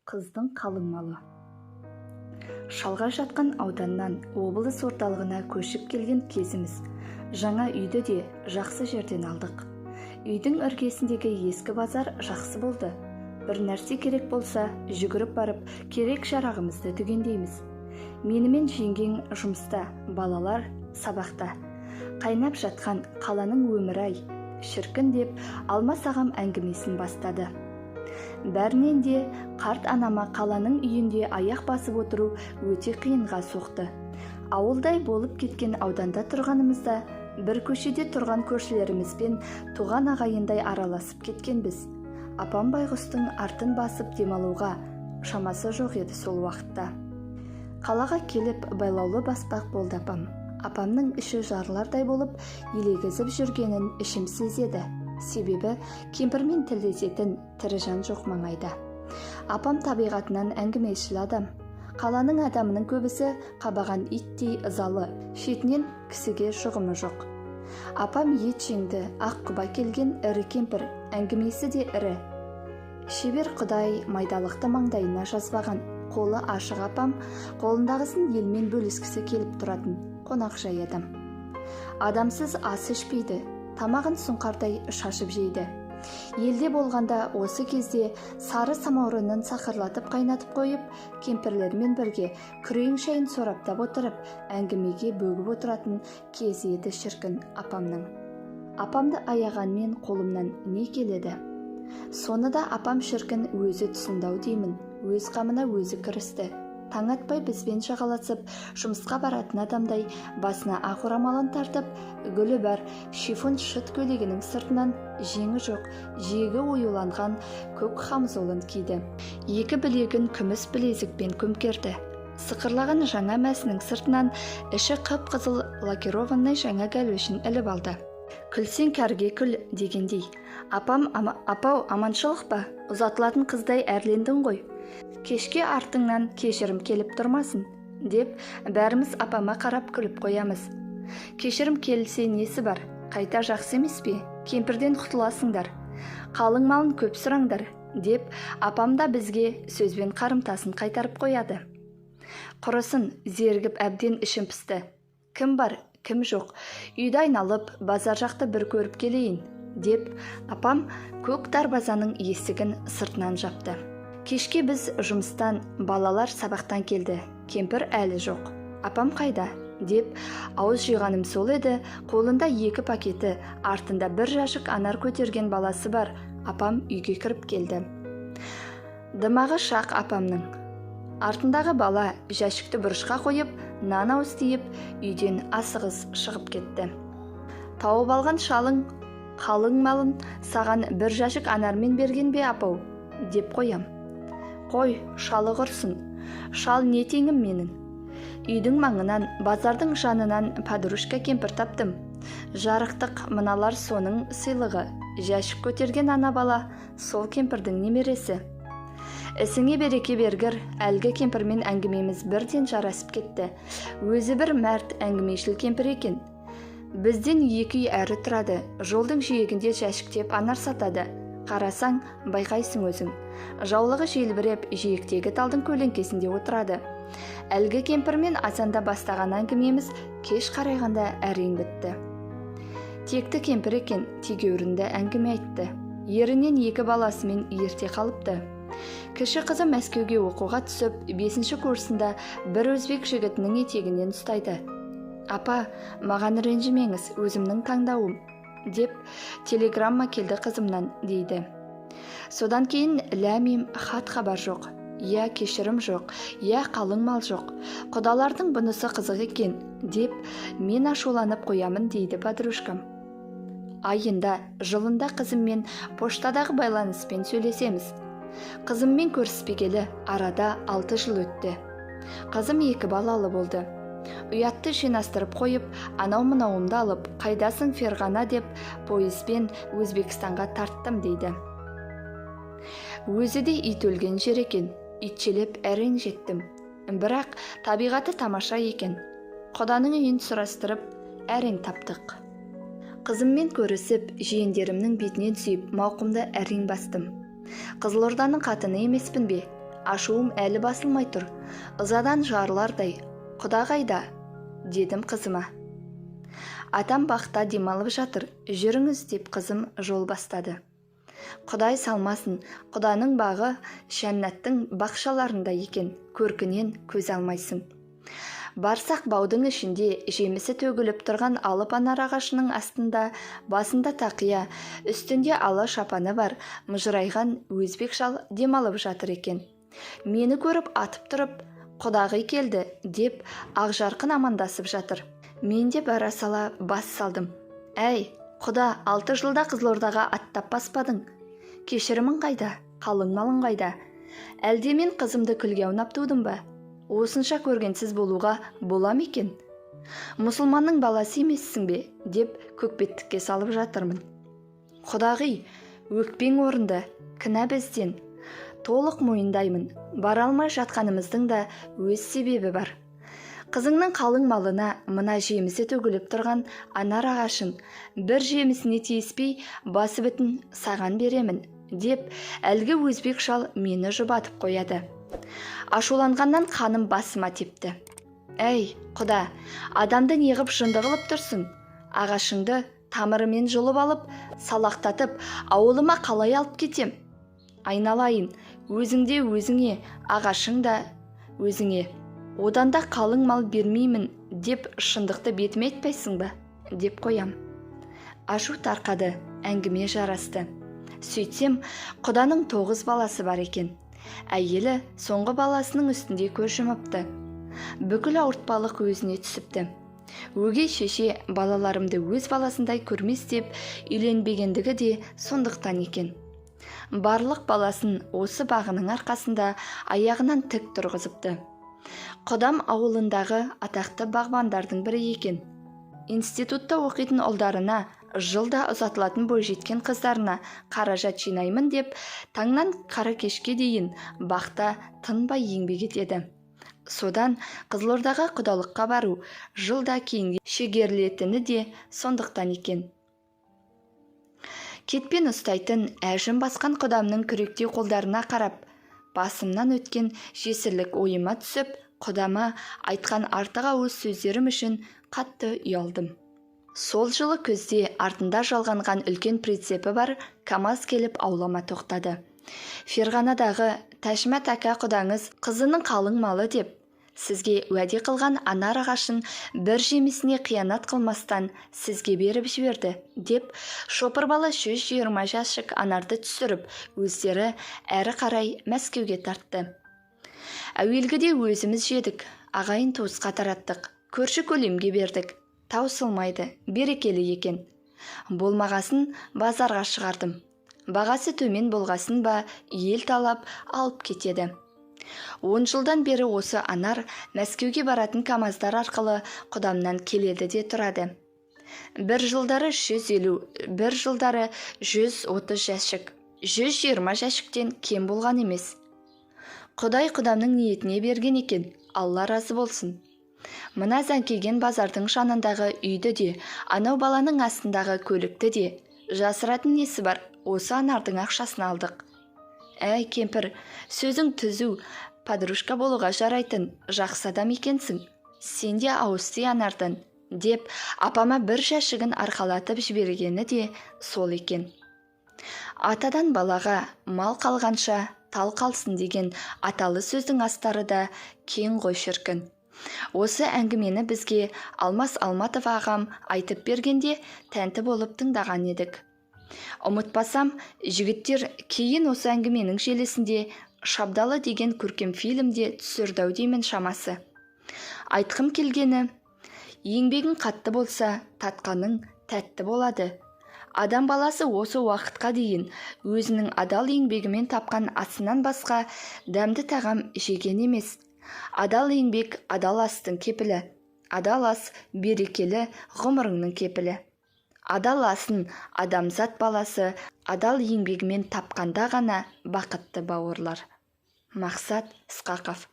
Қыздың қалың малы. Шалғай жатқан ауданнан облыс орталығына көшіп келген кезіміз. Жаңа үйді де жақсы жерден алдық. Үйдің іргесіндегі ескі базар жақсы болды. Бір нәрсе керек болса, жүгіріп барып, керек жарағымызды түгендейміз. Менімен жеңгең жұмыста, балалар сабақта. Қайнап жатқан қаланың өмірі-ай, шіркін, деп Алмас ағам әңгімесін бастады. Бәрінен де қарт анама қаланың үйінде аяқ басып отыру өте қиынға соқты. Ауылдай болып кеткен ауданда тұрғанымызда бір көшеде тұрған көршілерімізбен туған ағайындай араласып кеткенбіз. Апам байғұстың артын басып демалуға шамасы жоқ еді сол уақытта. Қалаға келіп байлаулы баспақ болды апам. Апамның іші жарылардай болып елегізіп жүргенін ішім сезеді. Себебі кемпірмен тілдесетін тірі жан жоқ маңайда. Апам табиғатынан әңгімешіл адам. Қаланың адамының көбісі қабаған иттей ызалы, шетінен кісіге жұғымы жоқ. Апам ет жеңді, ақ құба келген ірі кемпір, әңгімесі де ірі. Шебер құдай майдалықты маңдайына жазбаған. Қолы ашық апам қолындағысын елмен бөліскісі келіп тұратын қонақжай адам. Адамсыз ас ішпейді, тамағын сұңқардай шашып жейді. Елде болғанда осы кезде сары самаурынын сақырлатып қайнатып қойып, кемпірлермен бірге күрең шайын сораптап отырып, әңгімеге бөгіп отыратын кезі еді шіркін апамның. Апамды аяғанмен қолымнан не келеді? Соны да апам шіркін өзі түсінді-ау деймін, өз қамына өзі кірісті. Таң атпай бізбен жағаласып жұмысқа баратын адамдай басына ақ орамалын тартып, гүлі бар шифон шыт көйлегінің сыртынан жеңі жоқ, жиегі оюланған көк хамзолын киді. Екі білегін күміс білезікпен көмкерді. Сықырлаған жаңа мәсінің сыртынан іші қып-қызыл лакированный жаңа гәлөшін іліп алды. Күлсең, кәрге күл дегендей, апам: «Апау, аманшылық па? Ұзатылатын қыздай әрлендің ғой. Кешке артыңнан кешірім келіп тұрмасын», – деп бәріміз апама қарап күліп қоямыз. Кешірім келсе несі бар, қайта жақсы емес пе? Кемпірден құтыласыңдар, қалың малын көп сұраңдар, деп апам да бізге сөзбен қарымтасын қайтарып қояды. Құрысын, зерігіп әбден ішім пісті. Кім бар, кім жоқ, үйді айналып, базар жақты бір көріп келейін, деп апам көк дарбазаның есігін сыртынан жапты. Кешке біз жұмыстан, балалар сабақтан келді. Кемпір әлі жоқ. Апам қайда деп ауыз жиғаным сол еді, қолында екі пакеті, артында бір жәшік анар көтерген баласы бар апам үйге кіріп келді. Дымағы шақ апамның. Артындағы бала жәшікті бұрышқа қойып, нан ауыз тиіп, үйден асығыс шығып кетті. «Тауып алған шалың қалың малын саған бір жәшік анармен берген бе, апау?» – деп қоям. «Қой, шалы құрсын, шал не теңім менің? Үйдің маңынан, базардың жанынан подружка кемпір таптым. Жарықтық, мыналар соның сыйлығы. Жәшік көтерген ана бала сол кемпірдің немересі. Ісіңе береке бергір». Әлгі кемпірмен әңгімеміз бірден жарасып кетті. Өзі бір мәрт, әңгімешіл кемпір екен. Бізден екі үй әрі тұрады. Жолдың жиегінде жәшіктеп анар сатады. Қарасаң, байқайсың өзің. Жаулығы желбіреп, жиектегі талдың көлеңкесінде отырады. Әлгі кемпірмен азанда бастаған әңгімеміз кеш қарайғанда әрең бітті. Текті кемпір екен, тегеурінді әңгіме айтты. Ерінен екі баласымен ерте қалыпты. Кіші қызы Мәскеуге оқуға түсіп, бесінші курсында бір өзбек жігітінің етегінен ұстайды. «Апа, маған ренжімеңіз, өзімнің таңдауым», – деп телеграмма келді қызымнан дейді. Содан кейін ләмим хат хабар жоқ, я кешірім жоқ, я қалың мал жоқ. «Құдалардың бұнысы қызық екен», – деп мен ашуланып қоямын дейді подружкам. Айында, жылында қызыммен поштадағы байланыспен сөйлесеміз. Қызыммен көріспегелі арада 6 жыл өтті. Қызым екі балалы болды. Ұятты жинастырып қойып, анау-мынауымды алып, «Қайдасың, Ферғана?» деп пойызбен Өзбекстанға тарттым дейді. Өзі де ит өлген жер екен, итшелеп әрең жеттім. Бірақ табиғаты тамаша екен. Құданың үйін сұрастырып, әрең таптық. Қызыммен көрісіп, жиендерімнің бетінен сүйіп, мауқымды әрең бастым. Қызылорданың қатыны емеспін бе? Ашуым әлі басылмай тұр. Ызадан жарылардай. Құда қайда? Дедім қызыма. Атам бақта демалып жатыр, жүріңіз деп қызым жол бастады. Құдай салмасын, құданың бағы жәннаттың бақшаларында екен, көркінен көз алмайсың. Барсақ, баудың ішінде жемісі төгіліп тұрған алып анар ағашының астында басында тақия, үстінде ала шапаны бар, мыжырайған өзбек шал демалып жатыр екен. Мені көріп атып тұрып, құдағи келді деп ақжарқын амандасып жатыр. Мен де бара сала бас салдым. Әй, құда, 6 жылда Қызылордаға аттап баспадың. Кешірімің қайда, қалың малың қайда? Әлде мен қызымды күлге аунап тудым ба? Осынша көргенсіз болуға бола ма екен? Мұсылманның баласы емессің бе деп көкбеттікке салып жатырмын. Құдағи, өкпең орынды, кінә бізден. Толық мойындаймын, бара алмай жатқанымыздың да өз себебі бар. Қызыңның қалың малына мына жемісі төгіліп тұрған анар ағашын бір жемісіне тиіспей басы бүтін саған беремін деп әлгі өзбек шал мені жұбатып қояды. Ашуланғаннан қаным басыма тепті. Әй, құда, адамды неғып жынды қылып тұрсың? Ағашыңды тамырымен жұлып алып, салақтатып, ауылыма қалай алып кетем? Айналайын, өзіңде өзіңе, ағашың да өзіңе. Одан да қалың мал бермеймін деп шындықты бетіме айтпайсың ба? Деп қоям. Ашу тарқады, әңгіме жарасты. Сөйтсем, құданың 9 баласы бар екен. Әйелі соңғы баласының үстінде көз жұмыпты. Бүкіл ауыртпалық өзіне түсіпті. Өгей шеше балаларымды өз баласындай көрмес деп үйленбегендігі де сондықтан екен. Барлық баласын осы бағының арқасында аяғынан тік тұрғызыпты. Құдам ауылындағы атақты бағбандардың бірі екен. Институтта оқитын ұлдарына, жылда ұзатылатын бойжеткен қыздарына қаражат жинаймын деп таңнан қара кешке дейін бақта тынбай еңбек етеді. Содан Қызылордаға құдалыққа бару жылда кейінге шегерілетіні де сондықтан екен. Кетпен ұстайтын әжім басқан құдамның күректей қолдарына қарап, басымнан өткен жесірлік ойыма түсіп, құдама айтқан артық ауыз сөздерім үшін қатты ұялдым. Сол жылы күзде артында жалғанған үлкен прицепі бар КамАЗ келіп аулама тоқтады. Ферғанадағы Тәшмәт ака құдаңыз қызының қалың малы деп, сізге уәде қылған анар ағашын бір жемісіне қиянат қылмастан сізге беріп жіберді, деп шопыр бала 120 жәшік анарды түсіріп, өздері әрі қарай Мәскеуге тартты. Әуелгіде өзіміз жедік, ағайын туысқа тараттық, көрші көлемге бердік. Таусылмайды, берекелі екен. Болмағасын базарға шығардым. Бағасы төмен болғасын ба, ел талап алып кетеді. 10 жылдан бері осы анар Мәскеуге баратын КамАЗдар арқылы құдамнан келеді де тұрады. Бір жылдары 150, бір жылдары 130 жәшік, 120 жәшіктен кем болған емес. Құдай құдамның ниетіне берген екен, Алла разы болсын. Мына зәңкиген базардың жанындағы үйді де, анау баланың астындағы көлікті де, жасыратын несі бар, осы анардың ақшасын алдық. Әй, кемпір, сөзің түзу, подружка болуға жарайтын, жақсы адам екенсің. Сен де ауыз ти анардан, деп апама бір жәшігін арқалатып жібергені де сол екен. Атадан балаға мал қалғанша тал қалсын деген аталы сөздің астары да кең ғой шіркін. Осы әңгімені бізге Алмас Алматов ағам айтып бергенде тәнті болып тыңдаған едік. Ұмытпасам, жігіттер кейін осы әңгіменің желісінде Шабдалы деген көркем фильмде түсірді ау деймін шамасы. Айтқым келгені, еңбегің қатты болса, татқаның тәтті болады. Адам баласы осы уақытқа дейін өзінің адал еңбегімен тапқан асынан басқа дәмді тағам жеген емес. Адал еңбек адал астың кепілі. Адал ас берекелі ғұмырыңның кепілі. Адал асын адамзат баласы адал еңбегімен тапқанда ғана бақытты бауырлар. Мақсат Ысқақов.